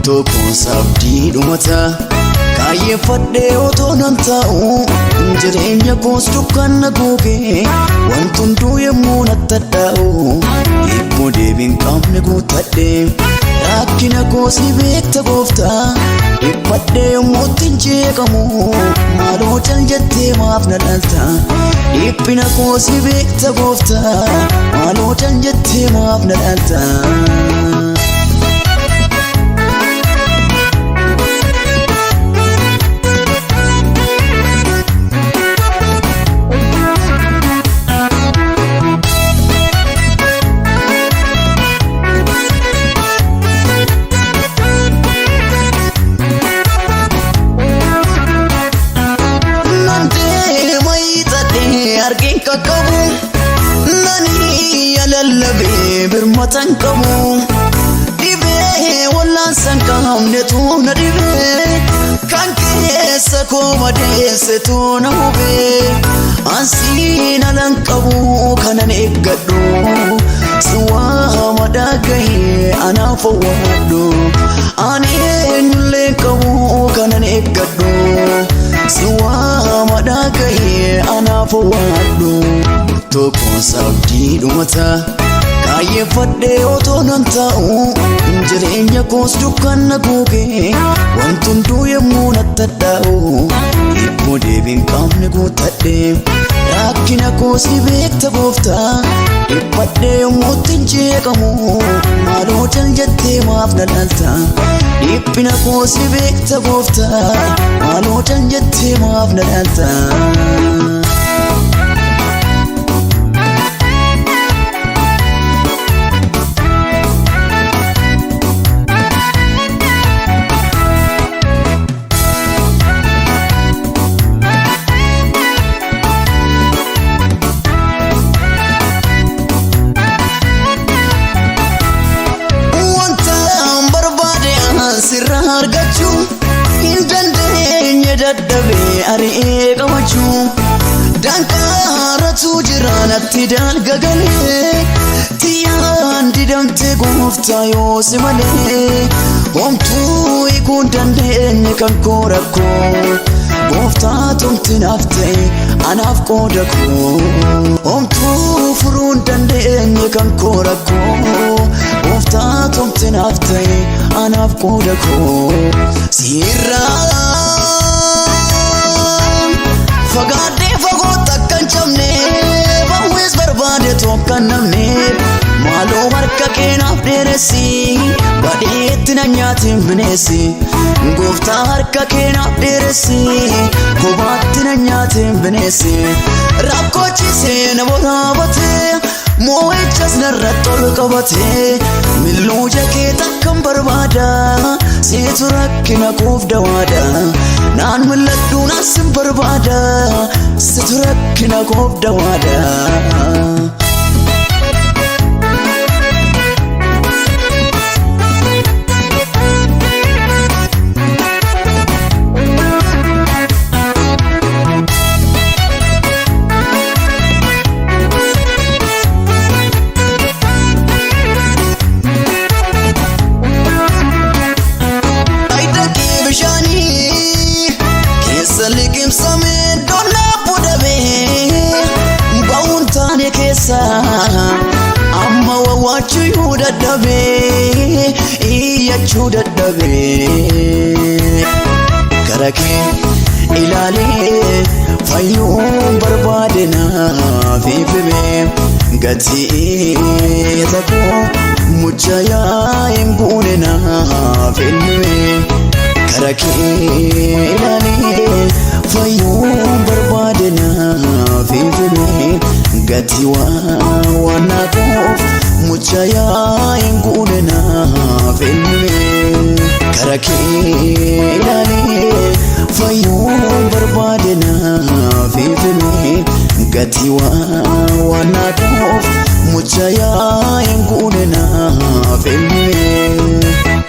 Murtoo abdii dhumata kaayyeeffadhee otoo nan taa'u, jireenya koos dukkanna guugee, wanti hunduu yommuu natti hadhaa'u, hibboo deebiin qabne guuttadhe. Rakkina koos ni beekta gooftaa, dhiphadhee yommuu ittiin jeeqamu, maaloo cal jettee maaf na dhalta? Dhiphina koos ni beekta gooftaa, maaloo cal jettee maaf na dhalta? Nan deema hiixadhee argeen qaqqabu, nani lallabee birmatan qabu, dhibee wallaansa hin qabnetu na dhibee, kan keessa koo madeessetu na hubee. Ansiin alan qabu kanan eeggadhu, si waama dhagahee anaaf owwaadhu. Ani eenyullee qabu kanan eeggadhu, si waama dhagahee anaaf owwaadhu. Murtoo abdii dhumata kaayyeeffadhee otoo nan taa'u, jireenya koos dukkanna guugee, wanti hunduu yommuu natti hadhaa'u, hibboo deebiin qabne guuttadhe. Rakkina koos ni beekta gooftaa, dhiphadhee yommuu ittiin jeeqamu, maaloo cal jettee maaf na dhalta? Dhiphina koos ni beekta gooftaa, maaloo cal jettee maaf na dhalta? Wanta barbaade sirraa argachuu hin dandeenye, dadhabee ari'ee qabachuu, danqaaratu jira natti dalga galee, tiyyaan didamte gooftaa yoo si malee, homtuu hiikuu hin dandeenye kan koo rakkoo. Gooftaa tumti naaf ta'e anaaf qooda koo, homtuu furuu hin dandeenye kan koo rakkoo. Gooftaa tumti naaf ta'e anaaf qooda koo. Sirraa fagaadhee fagootti akka hin cabne, bawwees barbaade tokko hin namne, maaloo harka kee naaf dheeressi, badheetti na nyaatiin bineessi. Gooftaa harka kee naaf dheeressi, kophaatti na nyaatiin bineessi. Rakkoochise na boraabatee, moo'ichas narratti ol qabatee, milluu jakee takkan barbaada, siitu rakkina koof dawaadha. Naan mil'adhu, naan sin barbaada, situ rakkina koof dawaadha. Dhaqii bishaanii keessa liqimsamee doonaa budamee ba'uun taane keessa, amma wawwaachuu dadhabee, iyyachuu dadhabee, gara kee ilaalee fayyuun barbaade naaf ifime, gatii takoo mucha yaa hin guune naaf ilmime. Gara kee ilaalee fayyuun barbaade naaf ifime, gatii waan naafoof mucha yaa hin guune naaf ilmime. Gara kee ilaalee fayyuun barbaade naaf ifime, gatii waan naafoof mucha yaa hin guune naaf ilmime.